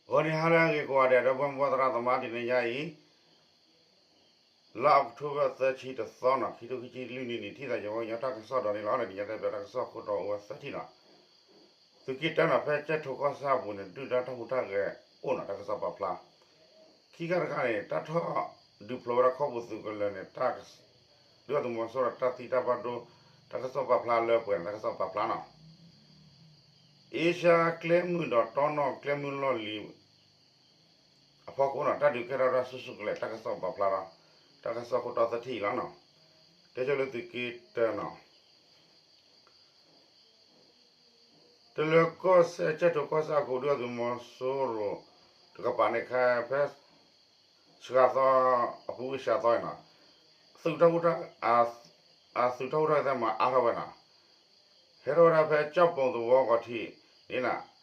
ဂီၤနံၤဟါလၢအဂ့ၤကိးဂၤဒဲး ဒီပုၢ်ဝဲၢ်သရၣ်သမါ တနံၤညါအံၤ လါအီးကထိဘၢၣ် သၢဆံတသီနီၤ ခံထိခံဆံလွံၢ်နံၣ်န့ၣ် ထံၣ်သးယဝီကညီတၢ်ကစီၣ်ဒီးန့ၣ်လီၤ. တနံၤညါတၢ်ပျဲတၢ်ကစီၣ်ခိၣ်တီအိၣ်ဝဲသၢထံၣ်နီၤ. သုးက့တၢနီၤ ဖဲကၠဲၣ်ထိၣ်ကီၢ်ဆၣ်အပူၤန့ၣ် ဒုၣ်ဒါတၢ်ဟူးတၢ်ဂဲၤအိၣ်နီၤ တၢ်ကစီၣ်ပာ်ဖျါ ခံခါတခါန့ၣ် တၢ်ထီၣ်ဒုးဖျိဝဲဒၣ်ခီၣ်ပူၤသုးကလၢၤန့ၣ် ဒုၣ်ဒါသုးမီၤစိရိၤတၢ်သံတၢ်ဘၣ်ဒိ တၢ်ကစီၣ်ပာ်ဖျါလၢပှဲၤန့ၣ် တၢ်ကစီၣ်ပာ်ဖျါနီၤ. အ့ရှါကျဲမုၢ်ဒီးတီနီၣ်ကျဲမုၢ်လီၢ်လံၤအဖီခိၣ်နီၤ တၢ်ဒုးကဲထီၣ်ဝဲဒၣ်ဆူၣ်ဆူၣ်ကလဲာ် တၢ်ကစီၣ်ပာ်ဖျါဒီး တၢ်ကစီၣ်ခိၣ်တီသၢထံၣ်အံၤလီၤနီၤ. တဲဆိလၢသုးက့တၢနီၤ တလၢၤကီၢ်စဲၣ် ကၠဲၣ်ထိၣ်ကီၢ်ဆၣ်အခိၣ် ဒုၣ်ဒါသုးမီၤစိရိၤတကပၤန့ၣ် ခါဖဲ စှၤသီ အပူၤကွံာ်စှၤသီအံၤနီၤ သုးတၢ်ဟူးတၢ် အသုးတၢ်ဟူးတၢ်ဂဲၤသ့ၣ်မၤအါထီၣ်ဝဲနီၤ. ဟဲထီၣ်ဝဲဒၣ်ဖဲကၠီၣ်ပိၣ်သဝီဂီၤထံးန့ၣ်နီၤ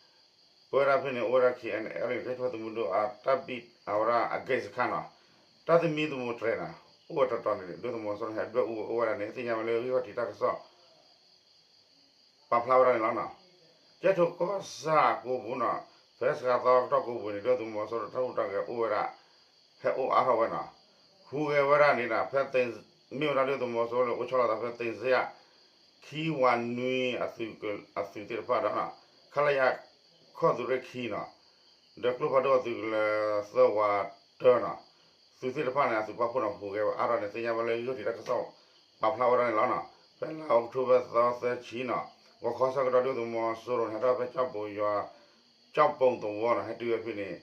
ပဝဲဒၣ်ဖဲန့ၣ် အိၣ်ဝဲဒၣ် ခ့ၣ်အဲၣ်အဲၣ်လ် ကၠဲၣ်ထိၣ်သုးမုၢ်ဒိၣ်အတၢ်ဘံၣ်အဝဲဒၣ်အဂ့ၢ်စခါနီၤ တၢ်သမံသမိးတြဲၤနီၤ အိၣ်ဝဲတီၤတီၤန့ၣ် ဒုၣ်ဒါသုးမီၤစိရိၤန့ၣ် ဟဲဒွဲၣ်အူဝဲအိၣ်ဝဲဒၣ်န့ၣ် သ့ၣ်ညါဝဲလၢဂံၢ်ခီၣ်ထံးတၢ်ကစီၣ် ပာ်ဖျါဝဲဒၣ်န့ၣ်လီၤနီၤ. ကၠဲၣ်ထိၣ်ကီၢ်ဆၣ်အကိပူၤနီၤ ဖဲစှၤသီကတီၢ်ကိပူၤန့ၣ် ဒုၣ်ဒါသုးမီၤစိရိၤတၢ်ဟူးတၢ်ဂဲၤအိၣ်ဝဲဒၣ် ဟဲအိၣ်အါထီၣ်ဝဲနီၤ. ဟူးဂဲၤဝဲဒၣ်န့ၣ်နီၤ ဖဲ မ့ၢ်ဝဲဒၣ်ဒုၣ်ဒါသုးမီၤစိရိၤန့ၣ် အိၣ်ဆီလီၤသးဖဲသ့ၣ်စ့ယၣ် ခံဝးနွံ အသုးသ့ၣ်တဖၣ်ဒီး ခလရ ခီၣ်သုးရ့ၣ်ခံနီၤ ဒီးကျိဖးဒိၣ်အသုးကလၢၤသၢဝးတၢနီၤ သုးသ့ၣ်တဖၣ်န့ၣ် အသုးပာ်ဖှိၣ်န့ၣ် ဟူးဂဲၤဝဲအါထီၣ်န့ၣ် သ့ၣ်ညါဝဲလၢဂံၢ်ခီၣ်ထံးတၢ်ကစီၣ်ပာ်ဖျါဝဲဒၣ်န့ၣ်လီၤနီၤ. ဖဲလါအီးကထိဘၢၣ်သီသၢဆံနီၤ ဂီၤခီဆၢကတီၢ်ဒုၣ်ဒါသုးမီၤစိရိၤန့ၣ် ဟဲထီၣ်ဖဲကၠီၣ်ပိၣ်ယွၤ ကၠီၣ်ပိၣ်သဝီနီၤ ဟဲတုၤဝဲဖဲန့ၣ်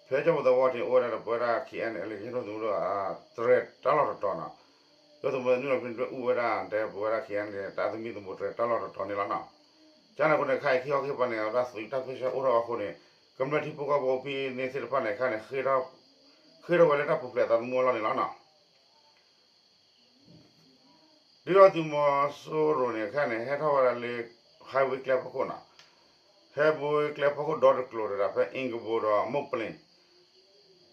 ဖဲကၠီၣ်ပိၣ်သဝီန့ၣ် အိၣ်ဝဲဒၣ်ဒီးပဝဲဒၣ် ခ့ၣ်အဲၣ်အဲၣ်လ် ကၠဲၣ်ထိၣ်သုးမုၢ်ဒိၣ် တြဲၤတၢ်လီၢ်တတီၤနီၤ ဒုၣ်ဒါသုးမီၤစိရိၤနုာ်လီၤဖဲန့ၣ် ဒွဲၣ်အူဝဲဒၣ် တဲပဝဲဒၣ် ခ့ၣ်အဲၣ်အဲၣ်လ် တၢ်သမံသမိးတြဲၤတၢ်လီၢ်တတီၤန့ၣ်လီၤနီၤ. ကန့ၣ်အဃိန့ၣ် ခဲအံၤခံခီခံကပၤန့ၣ် အဝဲဒၣ်သုးတၢ်ပၢဆှၢအိၣ်ထီၣ်အဃိန့ၣ် ကမျၢၢ်ထံဖိကီၢ်ဖိဖဲန့ၣ်သ့ၣ်တဖၣ်န့ၣ် ခဲအံၤန့ၣ် ဃ့ထီၣ်ဝဲလၢတၢ်ပူၤဖျဲးအသးသမူအလီၢ်န့ၣ်လီၤနီၤ. ဒုၣ်ဒါသုးမီၤစိရိၤန့ၣ် ခဲအံၤန့ၣ် ဟဲထီၣ်ဝဲဒၣ်လၢ highway ကျဲဖီခိၣ်နီၤ highway ကျဲဖီခိၣ်ဒီတကျိၤတဒၣ် ဖဲအ့ကဘိဒီးမိၢ်ပျ့ၤ ဟဲထီၣ်လၢ စး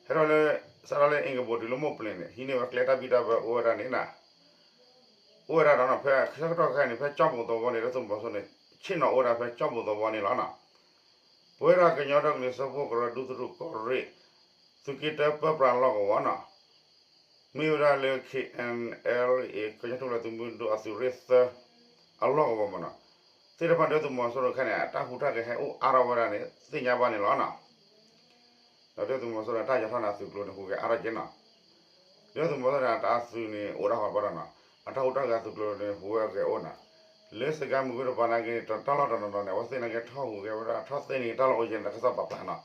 ထီၣ်လၢအ့ကဘိတုၤလၢမိၢ်ပျ့ၤန့ၣ် ဟံးန့ၢ်ဝဲကျဲတၢ်ဘံၣ်တၢ်ဘၢအိၣ်ဝဲဒၣ်န့ၣ်နီၤ အိၣ်ဝဲဒၣ်ဒီးနီၤ ဖဲဆၢကတီၢ်ခဲအံၤန့ၣ် ဖဲကၠီၣ်ပိၣ်သဝီန့ၣ် ဒုၣ်ဒါသုးမီၤစိရိၤန့ၣ် ဆ့ၣ်နီၤအိၣ်ဝဲဒၣ်ဖဲကၠီၣ်ပိၣ်သဝီန့ၣ်လီၤနီၤ. ပဝဲဒၣ်ကညီဒီကလုာ်စၢဖှိၣ်ကရၢဒူသထူၣ်ကီၢ်ရ့ၣ် သုးက့တၢပၢပြးလီၢ်ကဝီၤနီၤ မ့ၢ်ဝဲဒၣ်လၢ ခ့ၣ်အဲၣ်အဲၣ်လ် ကညီထူၣ်ဖျဲးသုးမုၢ်ဒိၣ်အသုးရ့ၣ်သၢ အလီၢ်ကဝီၤမးနီၤ သ့ၣ်တဖၣ်ဒုၣ်ဒါသုးမီၤစိရိၤခဲအံၤန့ၣ် အတၢ်ဟူးတၢ်ဂဲၤဟဲအိၣ်အါထီၣ်ဝဲဒၣ်န့ၣ် သ့ၣ်ညါဘၣ်န့ၣ်လီၤနီၤ. ဒီးဒုၣ်ဒါသုးမီၤစိရိၤန့ၣ် တၢ်ယီၤထီၣ်န့ၣ် အသုးကျိၤန့ၣ် ဟူးဂဲၤအါထီၣ်က့ၤနီၤ. ဒုၣ်ဒါသုးမီၤစိရိၤန့ၣ် အတၢ်အသုးန့ၣ် အိၣ်ဒၣ်ဃီဘၣ်ဒီးနီၤ အတၢ်ဟူးတၢ်ဂဲၤအသုးကျိၤန့ၣ် ဟူးဝဲဂဲၤအိၣ်နီၤ. လၢစကဲမုၢ်ဂ့ၤတပၤနာ်က့န့ၣ် တၢ်လီၢ်တနီၤနီၤန့ၣ် အဝဲသ့ၣ်နာ်က့ထီၣ်ဟူးဂဲၤဝဲဒၣ် ထီၣ်သ့န့ၢ်တၢ်လီၢ်အိၣ်က့ၤန့ၣ် တၢ်ကစီၣ်ပာ်ဖျါနီၤ.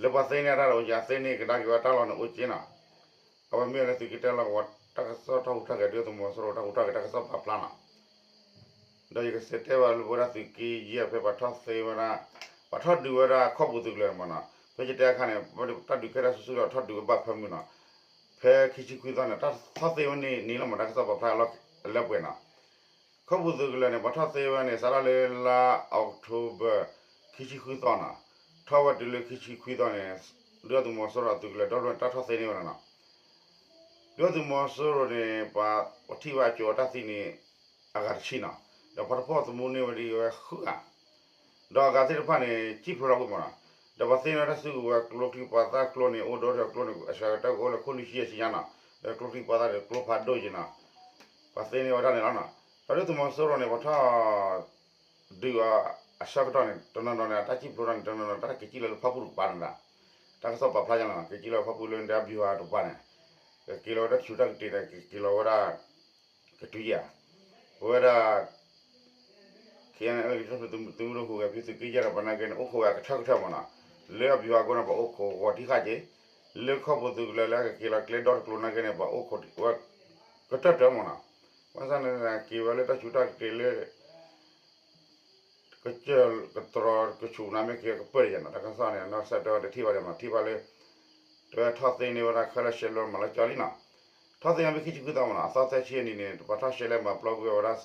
လၢပှၤသ့န့ၢ်တၢ်လီၢ်အိၣ်က့ၤ အသ့န့ၢ်ကဒါက့ၤဝဲတၢ်လီၢ်န့ၣ်အိၣ်က့ၤနီၤ. အဝဲမ့ၢ်ဝဲလၢသုးက့တၢလီၢ်ကဝီၤ တၢ်ကစီၣ်တၢ်ဟူးတၢ်ဂဲၤ ဒုၣ်ဒါသုးမီၤစိရိၤတၢ်ဟူးတၢ်ဂဲၤတၢ်ကစီၣ်ပာ်ဖျါနီၤ. ဒီးယကစံးတဲဘၣ်လၢပဝဲဒၣ်သုးက့ယဲၢ်ဖဲပှၤထီၣ်သ့ဝဲဒၣ် ပှၤထီၣ်ဒုးဝဲဒၣ်ခီၣ်ပူၤသုးကျိၤန့ၣ်မးနီၤ ဖဲယတဲအခါန့ၣ် တၢ်ဒုးကဲထီၣ်ဆူၣ်ဆူၣ်ဒီးထီၣ်ဒုးဝဲဘၣ်ဖၢမုၢ်နီၤ ဖဲခံဆံခွံသီန့ၣ် တၢ်ထီၣ်သ့ဝဲန့ၣ်လီၤမး တၢ်ကစီၣ်ပာ်ဖျါလၢပှဲၤနီၤ. ခီၣ်ပူၤသုးကလၢၤန့ၣ် ပှၤထီၣ်သ့ဝဲန့ၣ် စးထီၣ်လၢလါအီးကထိဘၢၣ် ခံဆံဃုသီနီၤ ထီၣ်ဝဲတုၤလၢခံဆံခွံသီန့ၣ် ဒုၣ်ဒါသုးမီၤစိရိၤအသုးကလၢၤဒီဖျၢၣ်န့ၣ် တၢ်ထီၣ်သ့န့ၢ်ဝဲဒၣ်နီၤ. ဒုၣ်ဒါသုးမီၤစိရိၤန့ၣ် ပှၤထံၣ်ဝဲအကၠိၤအတၢ်သံန့ၣ် အဂၤတဆံနီၤ ဒီးပှၤတဖၣ်သမူန့ၢ်ဝဲဒၣ်ဝဲဃုဂၤ ဒီးအဂၤသ့ၣ်တဖၣ်န့ၣ် စံၣ်ဖျိးထီၣ်ကွံာ်မးနီၤ. ဒီးပှၤသ့န့ၢ်ဝဲတၢ်စုကဝဲၤကျိချံမျိာ်သၣ်ကျိန့ၣ် အိၣ်ဒီးကျိန့ၣ် အစှၤကတၢၢ်ကအိၣ်လၢခိၣ်လွံၢ်ဆံယဲၢ်ဆံညါနီၤ. ဒီးကျိချံမျိာ်သၣ်ဒီးကျိဖးဒိၣ်က့ၤနီၤ ပှၤသ့န့ၢ်ဝဲဒၣ်န့ၣ်လီၤနီၤ. ဒီးဒုၣ်ဒါသုးမီၤစိရိၤန့ၣ် ပှၤထီၣ်ဒုးအဆၢကတီၢ်န့ၣ် တနီၤနီၤန့ၣ် အတၢ်စံၣ်ဖျိးထီၣ်န့ၣ် တနီၤနီၤ တၢ်က့ၤစံၣ်လီၤလၢဖၣ်ပူၣ်တကပၤန့ၣ်ဒီး တၢ်ကစီၣ်ပာ်ဖျါညါနီၤ က့ၤစံၣ်လီၤဖၣ်ပူၣ်လၢဒၣ်ဘံၣ်ဟးတကပၤန့ၣ် ကက့ၤလီၤဝဲဒၣ်ဆူးတၢ်ကတ့ၢ်ဒီး ကက့ၤလီၤဝဲဒၣ် ကတုၤယဲၢ် ပဝဲဒၣ် ခ့ၣ်အဲၣ်အဲၣ်လ် ကညီထူၣ်ဖျဲးသုးမုၢ်ဒိၣ်ဟူးဂဲၤဖဲသုးက့ယဲၢ်တပၤနာ်က့န့ၣ် အိၣ်ခိးဝဲအကထၢၣ်ကထၢၣ်မးနီၤ. လၢအဘံၣ်ဟးအဃိန့ၣ် ပှၤအိၣ်ခိးဂီၤတံၢ်ဃာ်က့ၤ လၢခီၣ်ပူၤသုးကလၢၤလၢအကက့ၤလီၤကျဲဒီတကျိၤနာ်က့န့ၣ် ပှၤအိၣ်ခိးဝဲ ကတၢၢ်တၢၢ်မးနီၤ. ဘၣ်ဆၣ်န့ၣ် က့ၤဝဲလၢတၢ်ဆူးတၢ်ကတ့ၢ်လၢ ကစၢၢ်ကတြီၤကဆူးနၤမ့ၢ်က့ၤကပၢၢ်တယဲၢ်နီၤ တၢ်ကစီၣ်န့ၣ် နီၢ်ကစၢ်တဲဝဲတထံၣ်ဘၣ်ဒီးမး ထံၣ်ဘၣ်လၢ တဲဝဲထီၣ်သ့န့ၢ်ဝဲဒၣ်ခဲလၢာ်ရှဲလဲမၤလၢကၠီလံနီၤ. ထီၣ်သ့န့ၢ်ဖဲခံဆံခွံသီမးနီၤ အသီသၢဆံအနံၤန့ၣ် ပှၤထီၣ်ရှဲလဲမၤပျီကွံာ်ဝဲဒၣ်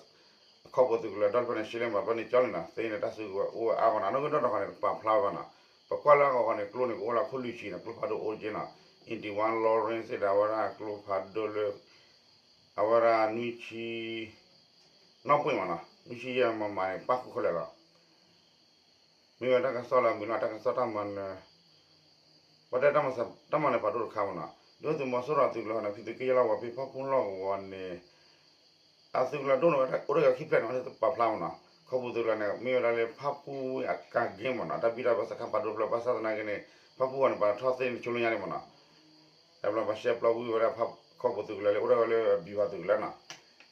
အခီၣ်ပူၤသုးကလၢၤဒီဖျၢၣ်န့ၣ် ရှဲလဲမၤပျီန့ၢ်ကၠီလံနီၤ သ့န့ၢ်တၢ်စုကဝဲၤအိၣ်ဝဲအါမးနီၤ နီၢ်ကီၢ်ဒီတခီန့ၣ် တပာ်ဖျါဝဲဘၣ်နီၤ ပကွၢ်လၢအဂီၢ်ဂီၢ်န့ၣ် ကျိန့ၣ် ကအိၣ်လၢခိၣ်လွံၢ်ဆံန့ၣ် ကျိဖးဒိၣ်အိၣ်က့ၤနီၤ eighty one Lorraine စ့ၢ်ဒၣ်ဝဲဒၣ်ကျိဖးဒိၣ်လၢ အဝဲဒၣ်နွံဆံ နီၢ်ပှ့ၤမးနီၤ နွံဆံယဲၢ်မမန့ၣ် ပၣ်ဃုာ်ခဲလၢာ်လီၤ. မ့ၢ်ဝဲတၢ်ကစီၣ်လၢအမုာ်နီၤ တၢ်ကစီၣ်တၢ်မၤနၢၤ ပှၤတဲတၢ်မၤနၢၤဖးဒိၣ်တခါမ့ၢ်နီၤ, ဒုၣ်ဒါသုးမီၤစိရိၤအသုးကလၢၤန့ၣ် ဖံသုးက့ယဲၢ်လီၢ်ကဝီၤဖဲဖၣ်ပူၣ်လီၢ်ကဝီၤန့ၣ် အသုးကလၢၤဒိၣ်န့ၣ် အိၣ်ဒီးခံဖျၢၣ်န့ၣ် ပာ်ဖျါမ့ၢ်နီၤ, ခီပူၤသုးကလၢၤန့ၣ် မ့ၢ်ဝဲဒၣ်လၢဖၣ်ပူၣ်ဝ့ၢ်အကါက့မ့ၢ်နီၤ, တၢ်ဘံၣ်တၢ်ဘၢစခါဖးဒိၣ်တဖျၢၣ် ဘၣ်ဆၣ်သနာ်က့န့ၣ် ဖၣ်ပူၣ်ဝ့ၢ်န့ၣ် ပှၤထီၣ်သ့ၣ်န့ၣ် ဆိလၢညါန့ၣ်မ့ၢ်နီၤ, တၢ်ဘျီပှၤရှဲပျီဝံၤဝဲဒၣ် ခီပူၤသုးကလၢၤလၢအိၣ်ဒီးဝဲလၢအဘံၣ်ဝါသုးကလၢၤနီၤ,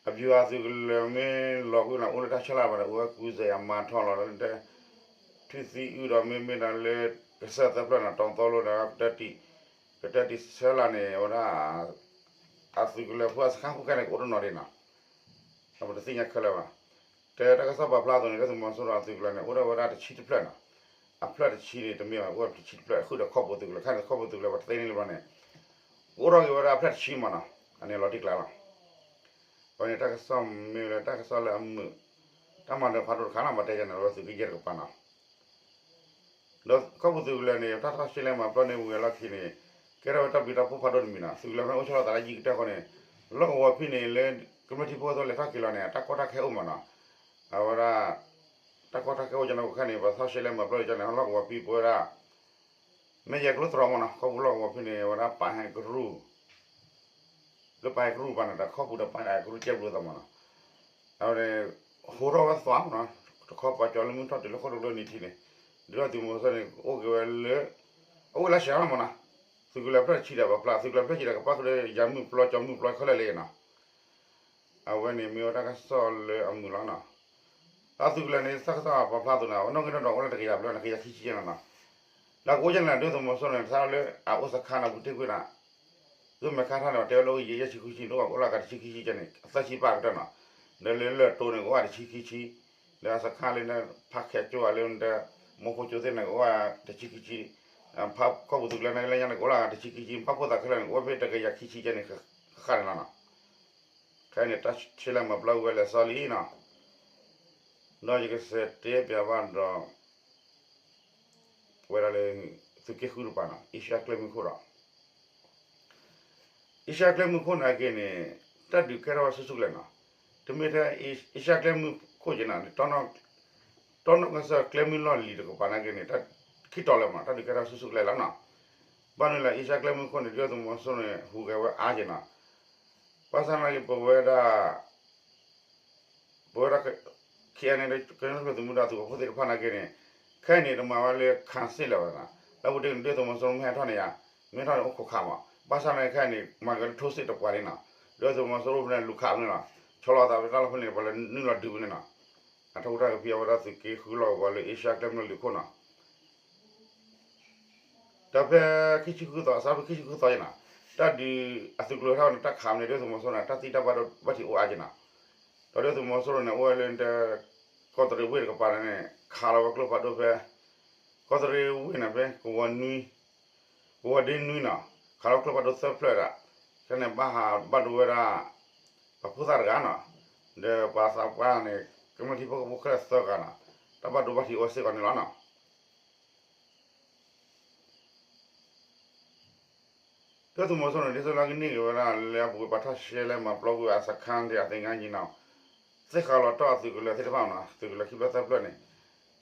အဘံၣ်ဝါသုးကလၢၤမ့ၢ်လီၤကွံာ်နီၤ အိၣ်လၢတၢ်ဆၢလၢ်ဘၣ်ဒီး အိၣ်ဝဲကူစဲးအမါထီၣ်လီၤ လၢ ထွံၣ်သံအုၣ်ဒီးမ့မ့ၢ်ဒၣ်လၢ ကစၢၢ်သၢဖျၢၣ်န့ၣ် တီသိလိဒီး ကတၢၢ်တံၢ်ဆၢလၢ်န့ၣ် အဝဲဒၣ် အသုးကလၢၤဖိအစခါဖိခဲန့ၣ် ကအိၣ်တနီၤဒံးနီၤ, ပတသ့ၣ်ညါခဲလၢာ်ဘၣ်. တဲတၢ်ကစီၣ်ပာ်ဖျါအသိးန့ၣ် ဒုၣ်ဒါသုးမီၤစိရိၤအသုးကလၢၤန့ၣ် အိၣ်ဒီးဝဲဒၣ်တဆံတဖျၢၣ်နီၤ, အဖျၢၣ်တဆံန့ၣ် တမ့ၢ်ဘၣ် အိၣ်တဆံတဖျၢၣ် ဃုာ်ဒီးခီပူၤသုးကလၢၤ ခဲန့ၣ် ခီပူၤသုးကလၢၤ ပှၤတသ့န့ၢ်လၢၤဘျီန့ၣ် ကအိၣ်ထီၣ်က့ၤဝဲဒၣ်အဖျၢၣ်တဆံမ့ၢ်နီၤ, အန့ၣ်လီၤတံၢ်ကျါလီၤ. အဝဲန့ၣ်တၢ်ကစီၣ်မ့ၢ်လၢတၢ်ကစီၣ်လၢအမုာ် တၢ်မၤနၢၤဖးဒိၣ်တခါနီၤ ပှၤတဲယဲန့ၣ် အဝဲသုးက့ယဲၢ်တကပၤနီၤ ဒီးခီပူၤသုးကလၢၤန့ၣ် တၢ်ထီၣ်ရှဲလဲမၤပျီန့ၢ်ဝံၤအလီၢ်ခံန့ၣ် ကဲထီၣ်ဝဲတၢ်ဘျုးတၢ်ဖှိၣ်ဖးဒိၣ်တမံၤနီၤ, သုးကလၢၤဖဲန့ၣ်အိၣ်ဆီလီၤသးလၢယံၤကတၢၢ်ဃီန့ၣ် လီၢ်ကဝီၤဖဲန့ၣ်လၢ ကမျၢၢ်ထံဖိကီၢ်ဖိလဲၤထီၣ်က့ၤလီၤန့ၣ် အတၢ်ကီတၢ်ခဲအိၣ်မ့ၢ်နီၤ, အဝဲဒၣ် တၢ်ကီတၢ်ခဲအိၣ်ကန့ၣ် ခဲန့ၣ် ပှၤထီၣ်ရှဲလဲမၤပျီန့ၣ် လီၢ်ကဝီၤဖဲပဝဲဒၣ် မ့ၢ်ယဲၢ်ကျိတြီမ့ၢ်နီၤ, ခီပူၤလီၢ်ကဝီၤဖဲန့ၣ် အဝဲဒၣ်ပာ်ဟဲကရူၢ် လၢပာ်ဟဲကရူၢ်ဘၣ်န့ၣ် တၢ်ခီပူၤဒီးပာ်ဟဲကရူၢ်ကဲဘျုးသးမ့ၢ်နီၤ, အဝဲန့ၣ် ဟိထီၣ်ဝဲသးမ့ၢ်နီၤ, တခီပှၤကၠီၤလၢမုၢ်ထီၣ်တုၤလၢဃိၣ်တကျိနံၤထံန့ၣ် ဒုၣ်ဒါသုးမီၤစိရိၤန့ၣ် အိၣ်က့ၤဝဲလၢ အအိၣ်လၢရှဲလီၤမ့ၢ်နီၤ, သုးကလၢၤဖျၢၣ်ဆံဒီးပာ်ဖျါ သုးကလၢၤဖျၢၣ်ဆံဒီးကပၣ်ဃုာ်ဒီးယၤမုၢ်ပျီကၠီမုၢ်ပျီခဲလၢာ်လံနီၤ အဝဲန့ၣ်မ့ၢ်ဝဲတၢ်ကစီၣ်လၢအမုာ်လီၤနီၤ. ဒီးသုးကလၢၤန့ၣ် တၢ်ကစီၣ်ပာ်ဖျါအသိးန့ၣ် အနီၣ်ဂံၢ်နီၣ်ဒွးအိၣ်လၢတကယၤဘျဲၣ်န့ၣ် ကယၤခံဆံယဲၢ်နီၤနီၤ. ဒီးကအိၣ်ကန့ၣ် ဒုၣ်ဒါသုးမီၤစိရိၤန့ၣ် စးထီၣ်လၢအအိၣ်စခါန့ၣ် ပူၤတ့ၢ်ကွံာ်န့ၣ် ဒိၣ်မဲာ်ခါထီၣ်န့ၣ် တဲဝဲလၢအိၣ်ယဲၢ်ဆံဃုဆံ ဒိၣ်ဘၣ်ကအိၣ်လၢကတဆံခံဆံကဲန့ၣ် သၢဆံပၢ်ကတၢၢ်နီၤ. ဒီးလၢလၢၢ်တိန့ၣ် ကအိၣ်ဝဲတဆံခံဆံ ဒီးအစခါလၢဖးခဲကၠိလၢ မီဖိကၠိသ့ၣ်န့ၣ် ကအိၣ်ဝဲတဆံခံဆံ ဖးခီပူၤသုးကလၢၤန့ၣ် လၢညါန့ၣ် ကအိၣ်လၢတဆံခံဆံ ဖးဖိသၣ်ခဲလၢာ်န့ၣ် ကအိၣ်ဖဲတကယၤခံဆံကဲန့ၣ် ဃၣ်ဃၣ်န့ၣ်လီၤနီၤ. ခဲအံၤန့ၣ် တၢ်ဆဲးလဲမၤပျီကွံာ်ဝဲလဲၤစီလံနီၤ. ဒီးယကစံးတဲပၠးဘၣ်ဒီး ပဝဲဒၣ်လၢ သုးက့ဃုတကပၤနီၤ အ့ရှါကျဲမုၢ်ခိၣ်ဒီး အ့ရှါကျဲမုၢ်ခိၣ်န့ၣ်အဂ့ၢ်န့ၣ် တၢ်ဒုးကဲထီၣ်ဝဲဆူၣ်ဆူၣ်ကလဲာ်နီၤ. တမ့ၢ်ထဲအ့ရှါကျဲမုၢ်ခိၣ်က့နီၤ တီနီၣ်ကစၢၢ်ကျဲမုၢ်လီၢ်လံၤတကပၤန့ၣ်အဂ့ၢ်န့ၣ် တၢ်ခံတီၤလၢၤမး တၢ်ဒုးကဲထီၣ်ဆူၣ်ဆူၣ်ကလဲာ်လီၤနီၤ. ဘၣ်မနုၤလဲၣ် အ့ရှါကျဲမုၢ်ခိၣ်န့ၣ် ဒုၣ်ဒါသုးမီၤစိရိၤန့ၣ် ဟူးဂဲၤဝဲအါက့နီၤ. ဘၣ်ဆၣ်သနာ်က့ ပဝဲဒၣ် ပဝဲဒၣ် ခံအဲန့ၣ် ကညီဒီကလုာ်သုးမုၢ်ဒိၣ်အသုးဖိသ့ၣ်တဖၣ်န့ၣ်အဂ့ၢ်န့ၣ် ခဲအံၤန့ၣ် တမၤဝဲလၢ ခးစ့ၣ် လၢၤဘၣ်နီၤ. လၢပူၤတ့ၢ်န့ၣ် ဒုၣ်ဒါသုးမီၤစိရိၤမ့ၢ်ဟဲထီၣ်န့ၣ်ယါ မ့ၢ်ထီၣ်န့ၣ်အိၣ်ခိးခးမး ဘၣ်ဆၣ်သနာ်က့ခဲအံၤန့ၣ် မၤက့ၤလၢထိစ့ၣ်တပှၤလံနီၤ. ဒုၣ်ဒါသုးမီၤစိရိၤဖဲန့ၣ် လူၤခးဝဲန့ၣ်လီၤ. ဆီလီၤသးဖဲတၢ်လီၢ်ဖဲန့ၣ် ပှၤလဲၤနုာ်လီၤဒုးဝဲန့ၣ်နီၤ. အထီၣ်ကတၢၢ်ကဖံးအဝဲဒၣ်သုးက့ဃုလီၢ်ကဝီၤလၢအ့ရှါကျဲမုၢ်လီၢ်လံၤခိၣ်နီၤ. ဒီးဖဲခံဆံဃုသီ အစးဖဲခံဆံဃုသီယဲနီၤ တၢ်ဒုးအသုးကျိၤဟဲထီၣ်န့ၣ် တၢ်ခးန့ၣ် ဒုၣ်ဒါသုးမီၤစိရိၤန့ၣ် တၢ်သံတၢ်ဘၣ်ဒိဘၣ်ထံးအိၣ်အါက့နီၤ. ဒီးဒုၣ်ဒါသုးမီၤစိရိၤန့ၣ် အိၣ်ဝဲလၢ ကီးတရံးဝ့ၢ်တကပၤန့ၣ် ခးလီၤဝဲကျိဖးဒိၣ်ဖဲ ကီးတရံးဝ့ၢ်န့ၣ်ဖဲ ကဝီၤနွံ ကဝီၤဒ့နွံနီၤ ခးလီၤကျိဖးဒိၣ်သၢဖျၢၣ်ဒၣ် ကန့ၣ်ဘၣ်ဟးဘၣ်ဒိဝဲဒၣ် ပှၤဖိသၣ်တဂၤနီၤ ဒီးပှၤသးပှၢ်န့ၣ် ကမျၢၢ်ထံဖိကီၢ်ဖိခဲလၢာ်သၢဂၤနီၤ တၢ်ဘၣ်ဒိဘၣ်ထံးအိၣ်စ့ၢ်ကီးန့ၣ်လီၤနီၤ. ဒုၣ်ဒါသုးမီၤစိရိၤန့ၣ် ဒ်သိးလၢကန့ၢ်က့ၤဝဲဒၣ်လၢအပူၤကွံာ်ပှၤထီၣ်ရှဲလဲမၤပျီကွံာ်အစခါသ့ၣ်အသ့ၣ်ညါက့နီၤ သ့ၣ်ဃးလီၤတီၢ်အသုးကလၢၤသ့ၣ်တဖၣ်နီၤ သုးကလၢၤခံဖျၢၣ်သၢဖျၢၣ်န့ၣ်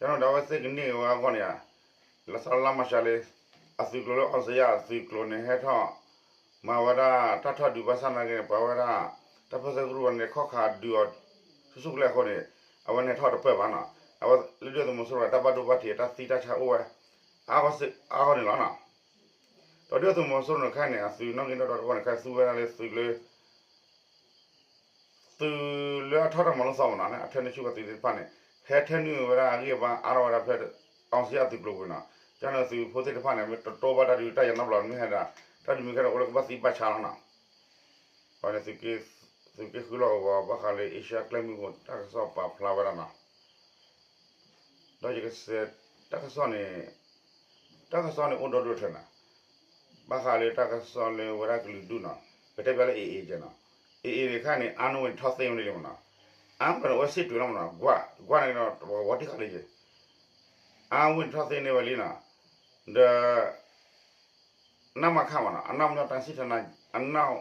ကန့ၣ်ဒီးအဝဲသ့ၣ်ကန့ၢ်က့ၤဝဲအဂီၢ်န့ၣ်ဧါ လၢသီလါမၤရှးလံ အသုးကျိၤလၢ အောင်ဇေယျ အသုးကျိၤန့ၣ် ဟဲထီၣ် မၤဝဲဒၣ်တၢ်ထီၣ်ဒုးဘၣ်ဆၣ်သနာ်က့န့ၣ် ပှၤဝဲဒၣ် တၢ်ပၢၢ်ဆၢကရူၢ်ဝဲန့ၣ် ခီၣ်ခးဒုးအီၤ ဆူၣ်ဆူၣ်ကလဲာ်အဃိန့ၣ် အဝဲန့ၣ်ထီၣ်တပၢၢ်ဘၣ်နီၤ အဝဲလၢဒုၣ်ဒါသုးမီၤစိရိၤတၢ်ဘၣ်ဒိဘၣ်ထံးတၢ်သံတၢ်ဆါအိၣ်ဝဲ အါဂီၢ်စ့ၢ်အါဂီၢ်န့ၣ်လီၤနီၤ. ဒီးဒုၣ်ဒါသုးမီၤစိရိၤန့ၣ်ခဲအံၤန့ၣ် အသုးနီၣ်ဂံၢ်နီၣ်ဒွးတခီန့ၣ် ခဲအံၤသူဝဲဒၣ်လၢသုးလၢ သုးလၢအထီၣ်တၢ်မၤလိသီမနီၤန့ၣ် အထၢန့ၢ်ဆူၣ်ဝဲသုးသ့ၣ်တဖၣ်န့ၣ် ဟဲထၢနုာ်ဝဲဒၣ်အဂံၢ်အဘါအါထီၣ်ဝဲဒၣ်ဖဲ အောင်ဇေယျ အသုးကျိၤပူၤနီၤ ကန့ၣ်သုးဖိသ့ၣ်တဖၣ်န့ၣ် မ့ၢ်တတိဘၣ်တၢ်ဒုးတၢ်ယၤနီတဘျီ မ့ၢ်ဟဲဒၣ် တၢ်ဒုးမ့ၢ်ကဲထီၣ်အိၣ်လၢကဘၣ်သံဘၣ်ဆါလီၤနီၤ. အဝဲန့ၣ် သုးက့ဃုလီၢ်ကဝီၤ ဘၣ်ဃးလၢအ့ရှါကျဲမုၢ်ခိၣ် တၢ်ကစီၣ်ပာ်ဖျါဝဲဒၣ်နီၤ. ဒီးယကစဲး တၢ်ကစီၣ်န့ၣ် တၢ်ကစီၣ်န့ၣ်အိၣ်ဒီဒူၣ်ထၢနီၤ, ဘၣ်ဃးလၢတၢ်ကစီၣ်လၢဝဲဒၣ်ကလုာ်ဒူၣ်နီၤ, ပတဲပျီလၢ AA ကဲနီၤ, AA န့ၣ်ခါန့ၣ် အါန့ၢ်ဝဲန့ၣ်ထီၣ်သ့ဝဲန့ၣ်လံမနီၤ, အါန့ၢ်ဝဲန့ၣ်အိၣ်စ့ၣ်တုၤလီၤမနီၤ, ကွၢ် ကွၢ်န့ၣ်ဒီး ပဝီတံၢ်ဃာ်လၢယဲ အါဝဲန့ၣ်ထီၣ်သ့န့ၢ်ဝဲလံနီၤ, ဒီး နမခ မနီၤ, အနောက်မြောက်တိုင်းစစ်ဌာန, အနောက်,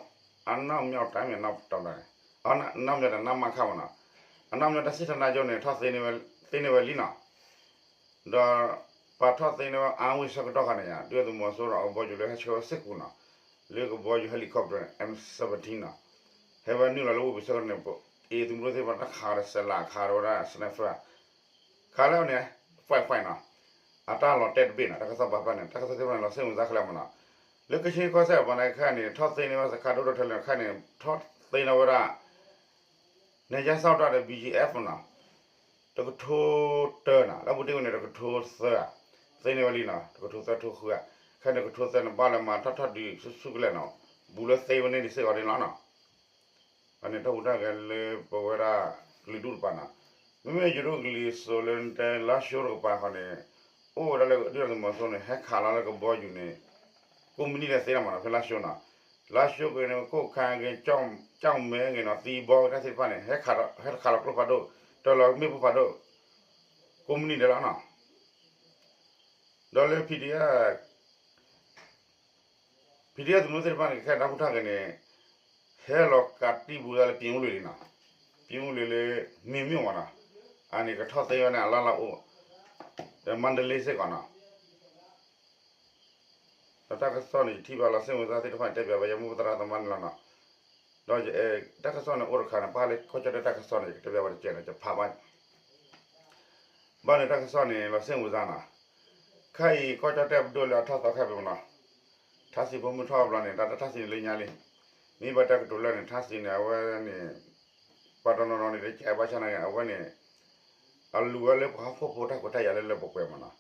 အနောက်မြောက်တိုင်း မ့ၢ် အနောက်တောင်တိုင်း, အနောက်မြောက်တိုင်း နမခ မနီၤ, အနောက်မြောက်တိုင်းစစ်ဌာနချုပ်န့ၣ် ထီၣ်သ့န့ၢ်ဝဲလံနီၤ, ဒီး ပာ်ထီၣ်သ့န့ၢ်ဝဲအါဝ့ၢ်ဆၢကတီၢ်ခါန့ၣ်ယါ ဒုၣ်ဒါသုးမီၤစိရိၤအကဘီယူၤလၢဟဲဆှၢဝဲစ့ၢ်ကီးနီၤ, လၢကဘီယူၤ helicopter M seventeen နီၤ, ဟဲဝဲနုာ်လီၤလၢဝ့ၢ်ပူၤဆၢကတီၢ်န့ၣ် အ့ၣ်သုးမုၢ်ဒိၣ်သ့ၣ်တဖၣ်တၢ်ခးဒီးစဲးလးခးဒီးဝဲဒၣ် sniper ခးလၢန့ၣ် fight fight နီၤ, အတၢ်လီၤတဲာ်တဘ့ၣ်နီၤ, တၢ်ကစီၣ်ပာ်ဖျါန့ၣ် တၢ်ကစီၣ်သ့ၣ်တဖၣ်န့ၣ် လီၤစိတ်ဝင်စားခဲလၢာ်မးနီၤ, လၢကခ့ၣ်ကီၢ်စဲၣ်ပှၤန့ၣ်ခဲအံၤန့ၣ် ထီၣ်သ့န့ၢ်ဝဲစခါဒိၣ်ဒိၣ်ထဲလဲၣ်ခဲအံၤန့ၣ် ထီၣ်သ့န့ၢ်ဝဲဒၣ် နယါစၢ်တၢ်ဒီး ဘီၣ်ကၠံၣ်အဲၣ်ဖ် နီၤ, တကထိတၢနီၤ, လၢပူၤတ့ၢ်ဝဲန့ၣ် တကထိသၢဧါ, သ့န့ၢ်ဝဲလံနီၤ, တကထိသၢထိဃုဧါ, ခဲအံၤန့ၣ် တကထိသၢန့ၣ် ဘၣ်လၢမၤထီၣ်ထီၣ်ဒုးဆူၣ်ဆူၣ်ကလဲာ်နီၤ, ဘူးလၢသ့ဝဲန့ၣ်ဒံးစ့ၢ်ကီးန့ၣ်လီၤနီၤ. အန့ၣ်တၢ်ဟူးတၢ်ဂဲၤလၢပဝဲဒၣ်ကလုာ်ဒူၣ်တပၤနီၤ, မ့မ့ၢ်ယိၤဒိၣ်ကလံၤစိးလၢတဲလါၡိတကပၤဃီန့ၣ် အိၣ်ဝဲဒၣ်လၢဒုၣ်ဒါသုးမီၤစိရိၤန့ၣ် ဟဲခးလီၤလၢကဘီယူၤန့ၣ် ကိးမုၢ်နံၤဒဲးသ့လီၤမးနီၤ, ဖဲလါၡိနီၤ, လါၡိက့ၤန့ၣ် ကိၣ်ခါဂ့ၤ ကၠီၣ်မဲဂ့ၤနီၤ, သံဘီဂ့ၤ တၢ်သ့ၣ်တဖၣ်န့ၣ် ဟဲခးလီၤကျိဖးဒိၣ်, တၢ်လီၤမ့ၣ်ပိၢ်ဖးဒိၣ် ကိးမုၢ်နံၤဒဲးလီၤနီၤ. ဒီးလၢ PDF သုးမုၢ်သ့ၣ်တဖၣ်န့ၣ် ခဲအံၤတၢ်ဟူးတၢ်ဂဲၤန့ၣ် ဟဲလီၤကးတံၢ်ဘူးဒၣ်လၢ ပြင်ဦးလွင် လံနီၤ, ပြင်ဦးလွင် လၢ မင်းမြို့ မးနီၤ, အန့ၣ်ကထီၣ်သ့ဝဲန့ၣ် အလၢ်လၢ်အိၣ်, ဒီး မန္တလေး စ့ၢ်ကီးနီၤ. ဒီးတၢ်ကစီၣ်န့ၣ် ယထံၣ်ဘၣ်လီၤစိတ်ဝင်စားသ့ၣ်တဖၣ် ယတဲပၠးဘၣ်ယမိၢ်ပၢ်သရၣ်သမါန့ၣ်လီၤနီၤ. ဒီးတၢ်ကစီၣ်န့ၣ်အိၣ်တခါန့ၣ် ပၣ်ဃုာ်လၢကီၢ်ကၠီၣ်တဲၣ်တၢ်ကစီၣ်န့ၣ် ယကတဲပၠးဝဲတကဲးန့ၣ် ယဖးဘၣ် ဘၣ်န့ၣ်တၢ်ကစီၣ်န့ၣ် လီၤစိတ်ဝင်စားနီၤ, ခဲအံၤကီၢ်ကၠီၣ်တဲၣ်ပဒိၣ်လၢအထီၣ်သီခဲဖဲမးနီၤ, ထါစံးဖိမုၣ်ထီၣ်ဘျီန့ၣ် တၢ်တၢ်ထါစံးန့ၣ်လၢညါလံ, မ့ၢ်ဘၣ်တဲကတိၤလၢာ်န့ၣ် ထါစံးန့ၣ် အဝဲန့ၣ် ပှၤတနီၤနီၤန့ၣ် တကဲဘၣ်ဆၣ်နာ်က့ အဝဲန့ၣ် အလူၤဝဲလၢပှၤဟီၣ်ခိၣ်ဖိတၢ်ခွဲးတၢ်ယာ်လၢလၢပှဲၤပှဲၤမးနီၤ.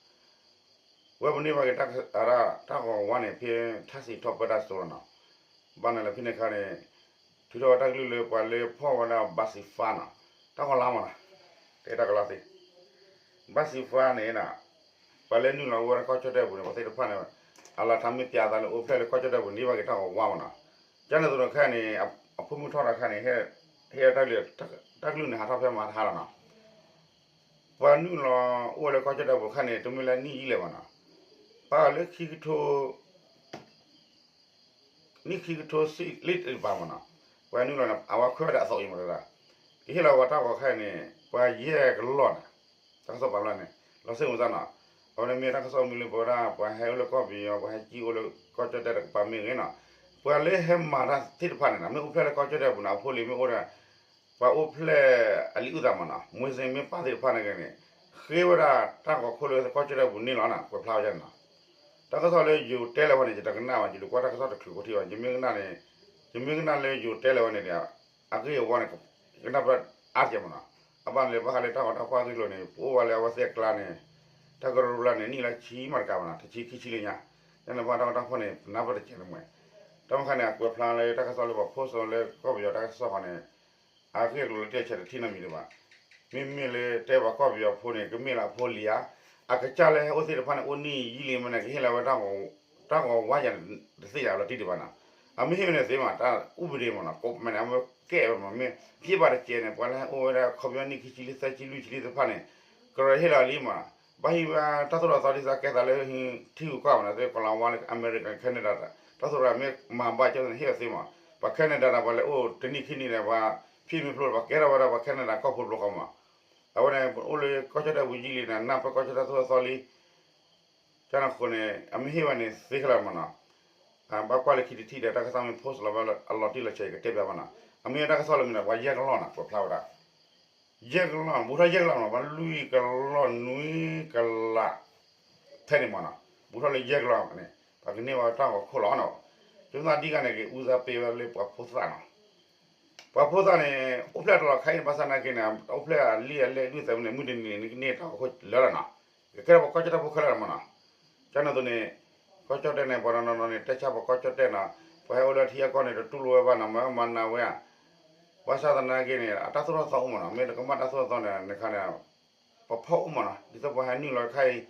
ဝဲပန့ၢ်ဘၣ်က့ၤ တၢ်ဂီၤဝါန့ၣ် ဖဲထါစံးထီၣ်ပၢတၢ်စိလီၤနီၤ. ဘၣ်နၤလၢဖဲန့ၣ်အခါန့ၣ် ထုးထီၣ်ဝဲတၢ်ကလုၢ်လၢပှၤလၢဖီၣ်ဝဲဒၣ်ဘၣ်စံးဖါနီၤ, တၢ်ဂီၤလါမးနီၤ, တဲတၢ်ကလါသ့, ဘၣ်စံးဖါန့ၣ် ပှၤလၢနုာ်လီၤအိၣ်ဝဲဒၣ်ကီၢ်ကၠီၣ်တဲၣ်ပူၤန့ၣ် ပှၤသ့ၣ်တဖၣ်န့ၣ် အလီၤတၢ်မ့ၢ်ပၠးသးလၢအိၣ်ဖျဲၣ်လၢကီၢ်ကၠီၣ်တဲၣ်ပူၤန့ၢ်ဘၣ်က့ၤတၢ်ဂီၤဝါမးနီၤ. ကန့ၣ်သိးဒီးခဲအံၤန့ၣ် အဖိမုၣ်ထီၣ်ဒီးခဲအံၤန့ၣ် ဟ့ၣ်တၢ်ကလုၢ် တၢ်ကလုၢ်န့ၣ် ဟးထီၣ်ဖဲမဟါတဟါလီၤနီၤ. ပှၤနုာ်လီၤအိၣ်ဝဲလၢကီၢ်ကၠီၣ်တဲၣ်ပူၤခါန့ၣ် တမ့ၢ်လၢနံၣ်ယံာ်လဲၣ်ဘၣ်နီၤ, ပာ်လၢခံကထိ နံၣ်ခံကထိဆံလံတပၤမးနီၤ, ပှၤနုာ်လီၤန့ၣ် အဝဲခွဲးဝဲဒၣ်အသိးအံၤမးတဒၣ်, ကဟ့ၣ်လီၤပှၤတၢ်ဂီၤခဲအံၤန့ၣ် ပှၤယဲၢ်ကလီၢ်န့ၣ်, တၢ်ကစီၣ်ပာ်ဖျါန့ၣ် လီၤစိတ်ဝင်စားနီၤ. အဝဲန့ၣ်မ့ၢ်တၢ်ကစီၣ်မ့ၢ်လၢပဝဲဒၣ် ပှၤဟဲအိၣ်လၢကီၢ်ပယီၤ ပှၤဟဲကံၣ်အိၣ်လၢကီၢ်ကၠီၣ်တဲၣ်တကပၤမ့ၢ်ဂ့ၤနီၤ, ပှၤလၢဟဲမၤတၢ်သ့ၣ်တဖၣ်န့ၣ်နီၤ မ့ၢ်အိၣ်ဖျဲၣ်လၢကီၢ်ကၠီၣ်တဲၣ်ပူၤန့ၣ် အဖိလံၤမ့ၢ်အိၣ်ဒီး ပှၤအိၣ်ဖျဲၣ်အလံာ်အုၣ်သးမးနီၤ မွေးစင်မ့ၢ်ပၢ်သ့ၣ်တဖၣ်န့ၣ်ဂ့ၤန့ၣ် ဃ့ဝဲဒၣ်တၢ်ဂီၤခိၣ်လၢကီၢ်ကၠီၣ်တဲၣ်ပူၤန့ၣ်လီၤနီၤ ကွဲးဖျါဝဲဒၣ်န့ၣ်နီၤ. တၢ်ကစီၣ်လၢယိၤတဲလၢၤဝဲန့ၣ် ယတကနၣ်ဘၣ် ယတကွၢ်တၢ်ကစီၣ်တချုးဖိထံဘၣ် ယမ့ၢ်ကနၣ်န့ၣ် ယမ့ၢ်ကနၣ်လၢယိၤတဲလၢၤဝဲန့ၣ်ဒီး အဂ့ၢ်အဝီန့ၣ် ကနၣ်ပၢၢ်အါတက့ၢ်မးနီၤ. အဘၣ်န့ၣ်လၢဘၣ်ဃးလၢတၢ်ဂီၤတၢ်ဖီၣ်အဂ့ၢ်အကျိၤန့ၣ် ပအိၣ်ဝဲလၢအဝဲသ့ၣ်အကျါန့ၣ် တၢ်ကရၢကရိလၢန့ၣ် နံၣ်လၢဆံမးတကးဘၣ်နီၤ တဆံခံဆံလၢညါ ယန့ၣ်ဘၣ်တၢ်ဂီၤတၢ်ဖီၣ်န့ၣ် ပနၢ်ပၢၢ်တကဲးန့ၣ်မး တၢ်မ့ၢ်ခါန့ၣ် အကွဲးဖျါလၢတၢ်ကစီၣ်လၢပှၤ post လၢကီၢ်ပယီၤတၢ်ကစီၣ်ဃီန့ၣ် အဂ့ၢ်အကျိၤလၢတဲဆဲးတထံၣ်နီတမံၤဒံးဘၣ်. မ့မ့ၢ်လၢတဲပှၤကီၢ်ပယီၤဖိန့ၣ် ကမ့ၢ်လၢအဖိလံၤဧါ, အကစၢ်လၢဟဲအိၣ်သ့ၣ်တဖၣ်န့ၣ် အိၣ်နံၣ်ယံာ်လံမ့ၢ်န့ၣ် ကဟ့ၣ်လီၤဝဲ တၢ်ဂီၤဝါယၤန့ၣ် တသ့ၣ်ညါလီၤတံၢ်ဒံးဘၣ်နီၤ. အမ့ၢ်ဟ့ၣ်ဝဲန့ၣ်သ့မး တၢ်အူပဒ့မးနီၤ ကိးမးန့ၣ် အမ့ၢ်ကဲဝဲမး မ့ၢ်ဟ့ၣ်ဘၣ်တကဲးန့ၣ် ပှၤလၢဟဲအိၣ်ဝဲဒၣ်ခီပညီနံၣ်ခံဆံလံ သၢဆံလွံၢ်ဆံလံသ့ၣ်တဖၣ်န့ၣ် ကရၢဟ့ၣ်လီၤလံမးနီၤ. ဘၣ်ဟ့ၣ်ဝဲတၢ်သိၣ်တၢ်သီဒ်သိးကဲသးလၢထံဂုၤကီၢ်ဂၤမးနီၤ သ့ၣ်ကီၤလၤဝါလၢအမဲရကၤ Canada တၢ်သိၣ်တၢ်သီမ့ၢ်မၤဘၣ်ကၠိန့ၣ် ဟ့ၣ်ဝဲသ့မး. ပှၤ Canada တၢ် ပှၤလဲၤအိၣ်တနံၣ်ခံနံၣ်န့ၣ် ပှၤဖံးမ့ၢ်ဖျိ ပှၤကဲထီၣ်ဝဲဒၣ်ပှၤ Canada ကီၢ်ဖိတဘျီဃီမး. အဝဲန့ၣ် ပအိၣ်လၢကီၢ်ကၠီၣ်တဲၣ်ပူၤယံာ်လံန့ၣ် နၢ်ပၢၢ်ကီၢ်ကၠီၣ်တဲၣ်သိၣ်တၢ်သီလံ ကန့ၣ်အဃိန့ၣ် အမ့ၢ်ဟ့ၣ်ဝဲန့ၣ်သ့ခဲလၢာ်မးနီၤ. ဘၣ်ကွၢ်လၢခံတထံၣ်ဒီး တၢ်ကစီၣ်မ့ၢ် post လီၤဝဲအလီၤတံၢ်လီၤဆဲး ယကတဲပၠးဘၣ်နီၤ. အမ့ၢ်တၢ်ကစီၣ်လၢမနုၤ ပှၤယဲၢ်ကလီၢ်နီၤ ကွဲးဖျါဝဲဒၣ် ယဲၢ်ကလီၢ် ဘူးထီၣ်ယဲၢ်ကလီၢ်မး ပှၤလွံၢ်ကလီၢ်နွံကလး ထဲန့ၣ်မးနီၤ ဘူးထီၣ်လၢယဲၢ်ကလီၢ်န့ၣ် ပှၤကန့ၢ်ဝဲတၢ်ဂီၤခိၣ်လီၤနီၤ. ကၠိသၣ်ဒံၣ်ဂၤန့ၣ် က့ၤအူသးပ့ၤဝဲလၢပှၤဖိသၣ်နီၤ. ပှၤဖိသၣ်န့ၣ် အိၣ်ဖျဲၣ်တလီၤခါအံၤန့ၣ် ဘၣ်ဆၣ်နာ်က့န့ၣ် အိၣ်ဖျဲၣ်အလံာ်အလဲၢ်ဒုၣ်သဲးမ့ၢ်န့ၣ် မုၢ်တနံၤန့ၣ် ကန့ၢ်တၢ်ဂီၤခိၣ်လၢာ်လီၤနီၤ. ကကဲထီၣ်ပှၤကီၢ်ကၠီၣ်တဲၣ်ဖိခဲလၢာ်မးနီၤ. ကန့ၣ်အသိးန့ၣ် ကီၢ်ကၠီၣ်တဲၣ်န့ၣ် ပှၤတနီၤနီၤန့ၣ် တဲဆါပှၤကီၢ်ကၠီၣ်တဲၣ်နီၤ ပှၤဟဲအိၣ်လၢထံအကီၢ်န့ၣ် တတူၢ်လိာ်ဝဲဘၣ်နီၤ မၤမၤနးဝဲဧါ. ဘၣ်ဆၣ်သနာ်က့န့ၣ် အတၢ်သိၣ်တၢ်သီအိၣ်မးနီၤ မ့ၢ်တကမၣ်တၢ်သိၣ်တၢ်သီန့ၣ် နခါန့ၣ် ပဖီၣ်အိၣ်မးနီၤ ဒ်သိးပှၤဟဲနုာ်လီၤခါအံၤ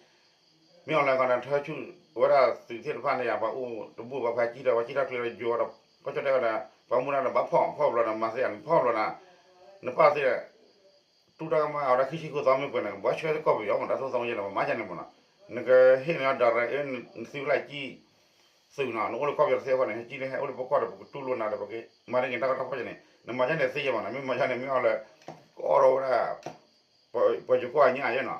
မ့ၢ်အီၤလၢခီန့ၣ် ထၢဆူၣ်ဝဲဒၣ်သုးသ့ၣ်တဖၣ်န့ၣ်ယါ ပှၤအိၣ်တဘူၣ်ဘၣ် ပှၤဟဲကံၣ်ထီၣ် ပှၤကံၣ်ထီၣ်ချ့ဒီးယိၤဒီး ကီၢ်ကၠီၣ်တဲၣ်ဝဲဒၣ် ပှၤမူဒါဒီးဘၣ်ဖီၣ် ဖီၣ်ဘျီဒီးမၤသ့ဧါ နဖီၣ်ဘျီဒီး နပၢ်သ့ တူၢ်တၢ်ကမၣ်အဝဲဒၣ်ခံဆံဃုသီမ့ၢ်ပှဲၤန့ၣ် ကဘၣ်ဆှၢကီၢ်ပယီၤမး တၢ်သိၣ်တၢ်သီမ့ၢ်ယဲန့ၣ် ပမၤယဲန့ၣ်မးနီၤ နကဟ့ၣ်န့ၢ်အီၤ direct နသုကလၢကံၣ် သုးနီၤ နအိၣ်လၢကီၢ်ပယီၤတသ့အဃိန့ၣ် ဟဲကံၣ်လၢဟဲအိၣ်လၢပကီၢ်ဒီး ပကတူၢ်လိာ်နၤဒီး ပကမၤန့ၢ်က့ၤတၢ်ကီတၢ်ခဲကဲန့ၣ် နမၤယဲန့ၣ်သ့ယဲမးနီၤ မ့ၢ်မၤယဲန့ၣ် မ့ၢ်အီၤလၢ ကအိၣ်ဒီးဝဲဒၣ် ပှၤယိၤကီၢ်အညၣ်ယဲနီၤ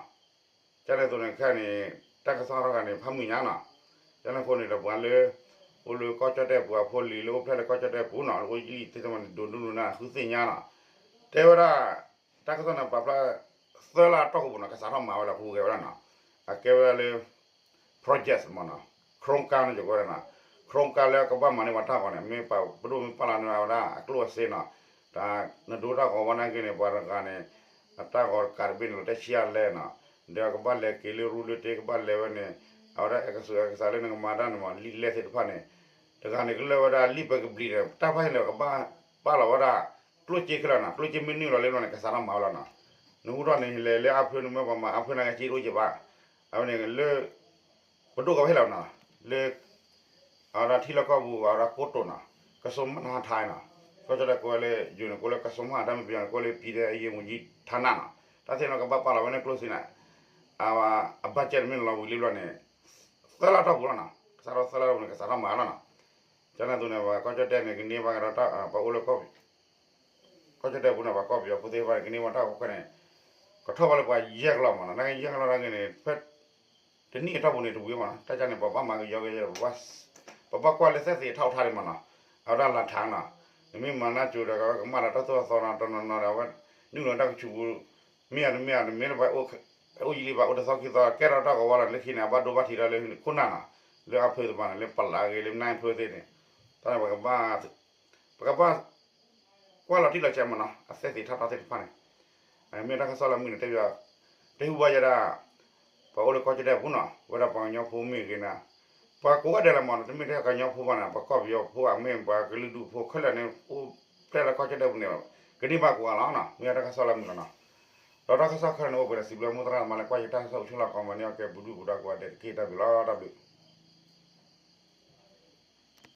ကန့ၣ်အသိးန့ၣ်ခဲန့ၣ် တၢ်ကစီၣ်ထီၣ်တဂၤန့ၣ် ဖးမုၢ်ညါနီၤ. ကန့ၣ်အဃိန့ၣ်ဒီးပှၤလၢ အိၣ်လၢကီၢ်ကၠီၣ်တဲၣ်ပူၤအဖိလံၤလၢအိၣ်ဖျဲၣ်လၢကီၢ်ကၠီၣ်တဲၣ်ပူၤနီၤ လၢအိၣ်ယံာ်သ့ၣ်တဖၣ်န့ၣ် ဒိးဒိၣ်ဒိၣ်နၢ်နၢ်ဃုသ့ၣ်ညါနီၤ. တဲဝဲဒၣ် တၢ်ကစီၣ်န့ၣ် ပာ်ဖျါ သၢလါအတီၢ်ပူၤနီၤ ကစးထီၣ်မၤဝဲလီၤ ဟူးဂဲၤဝဲဒၣ်နီၤ. အကဲဝဲဒၣ်လၢ project မ့ၢ်နီၤ โครงการ န့ၣ် ယကဝဲဒၣ်နီၤ โครงการ လၢကဘၣ်မၤန့ၢ်ပှၤတၢ်ဂီၤန့ၣ် မ့ၢ်ပဒိၣ်မ့ၢ်ပာ်လီၤန့ၢ်ဝဲဒၣ်အကျိၣ်အစ့နီၤ. တၢ်နဒိတၢ်ဂီၤဝဲနာ်က့န့ၣ် ပှၤတဂၤန့ၣ် အတၢ်ဂီၤတကးတဘ့ၣ်န့ၣ် လီၤတဲာ်ဆံးအါလဲၣ်နီၤ. ဒီးကဘၣ်လဲၤက့ၤလၢရူလၢတ့ ကဘၣ်လဲၤဝဲန့ၣ် အဝဲဒၣ်အဲၣ်ကစူးအဲၣ်ကစၢ်လၢနကမၤတၢ်န့ၣ်မ့ၢ် လံာ်လဲၢ်သ့ၣ်တဖၣ်န့ၣ် တဂၤန့ၣ် ကလၢာ်ဝဲဒၣ်လံာ်ပှဲၤကဘျံးဒီး တၢ်ဖၣ်ဟဲလၢာ် ကဘၣ်ပာ်လီၤဝဲဒၣ် ကျိၣ်စ့ခဲလၢာ်နီၤ. ကျိၣ်စ့မ့ၢ်နုာ်လီၤလၢဘျီန့ၣ် ကစးထီၣ်မၤဝဲလီၤနီၤ. နဟူထီၣ်န့ၣ် လဲၤလၢအါဖၢန့ၣ် မ့ၢ်ပှၤမၤအါဖၢနာ်က့ စ့တအိၣ်က့ဘၣ်. အဝဲန့ၣ်လၢ ပဒိၣ်ကဝဲဟဲလီၤနီၤ လၢ အဝဲဒၣ်ထံလီၢ်ကီၢ်ပူၤ အဝဲဒၣ်ကိတိာ်နီၤ ကစိမၣ်ဟးထါနီၤ. ကီၢ်ကၠီၣ်တဲၣ်ကိးဝဲလၢ ယိၤန့ၣ် ကိးလၢကစိမၣ်ဟးထါ မ့ၢ်ပယီၤန့ၣ် ကိးလၢ ပြည်ထဲရေးဝန်ကြီးဌာနနီၤ. တၢ်သ့ၣ်နီၣ် ကဘၣ်ပာ်လီၤဝဲန့ၣ်ကျိၣ်စ့န့ၣ် အ အ budget န့ၣ်မ့ၢ်လီၤဝံၤလံဘျီန့ၣ် သၢလါတီၢ်ပူၤလီၤနီၤ. ကစးထီၣ်သၢလါတီၢ်ပူၤန့ၣ် ကစးထီၣ်မၤလီၤနီၤ. ကန့ၣ်အသိးန့ၣ် ပှၤကီၢ်ကၠီၣ်တဲၣ်န့ၣ် ကန့ၢ်ဘၣ်ကဒီး ပှၤအိၣ်လၢ ကီၢ်ကၠီၣ်တဲၣ်ပူၤန့ၣ် ပှၤကီၢ်ပယီၤဖိသ့ၣ်တဖၣ်န့ၣ် ကန့ၢ်ဘၣ်တၢ်အီၣ်ခွဲးန့ၣ် ကထီၣ်ဘၣ်လၢပှၤယဲၢ်ကလီၢ်မ့ၢ်နီၤ. နာ်က့ယဲၢ်ကလီၢ်နာ်က့န့ၣ် ဖဲ တနံၣ်အတီၢ်ပူၤန့ၣ် တဝံၤမ့ၢ်နီၤ. တၢ်ကန့ၣ် ပဘၣ်မၤကယီကယီ ပဘၣ်ကွၢ်လၢသက်သေအထောက်အထားန့ၣ်မ့ၢ်နီၤ. အဝဲဒၣ်လၢထးနီၤ နမ့ၢ်မၤနၢ်ကၠိဒီး ကမၣ်ဒီးတၢ်သိၣ်တၢ်သီနီၤ တနီၤနီၤဒီး အဝဲ နုာ်လီၤတၢ်ကဆူးပူၤ မ့ၢ်ဧါတမ့ၢ်ဧါ တမ့ၢ်လၢပှၤ အိၣ်ယံာ်လံ ပှၤအိၣ်တသီခံသီ ကဲထီၣ်တၢ်ကဝီၤလီၤ လၢခံန့ၣ် အဘၣ်ဒိဘၣ်ထံးဒီးလၢခိၣ်နၢ်နီၤ လၢအဖၢသ့ၣ်တဖၣ်န့ၣ် လၢပလးဂ့ၤ လၢနၢ်ဖၢသ့ၣ်န့ၣ် တၢ်န့ၣ် ပကဘၣ် ပကဘၣ် ကွၢ်လီၤတံၢ်လီၤဆဲးမ့ၢ်နီၤ အသက်သေထောက်ထားသ့ၣ်တဖၣ်န့ၣ် မ့ၢ်တၢ်ကစီၣ်လၢမုၢ်န့ၣ် တဲဘၣ် တဲဟူဘၣ်ယဲဒၣ် ပှၤအိၣ်လၢကီၢ်ကၠီၣ်တဲၣ်ပူၤနီၤ ဝဲဒၣ်ပှၤကညီဖိမ့ၢ်ဂ့ၤန့ၣ် ပှၤကိးဂၤဒဲးလီၤမ့ၢ်နီၤ တမ့ၢ်ထဲကညီဖိဘၣ်န့ၣ် ပှၤကီၢ်ပယီၤဖိ အမ့ၢ်ပှၤကလုာ်ဒူၣ်ဖိခဲလၢာ်န့ၣ် အိၣ်ဖျဲၣ်လၢကီၢ်ကၠီၣ်တဲၣ်ပူၤန့ၣ် ကန့ၢ်ဘၣ်ကိးဂၤလီၤနီၤ မ့ၢ်တၢ်ကစီၣ်လၢမုၢ်လီၤနီၤ. ဒီးတၢ်ကစီၣ်ခဲလၢာ်န့ၣ် အိၣ်ပှဲၤဒီးစံးဘျုးမိၢ်သရၣ်သမါလၢကွၢ်ယတၢ်ကစီၣ်အိၣ်ဆူၣ်လီၤ comment န့ၣ် အကဲပူၤဒူၣ်ပူၤဒါကိးဂၤဒဲးတက့ၢ် တၢ်ဘျုးလီၤ တၢ်ဘျုး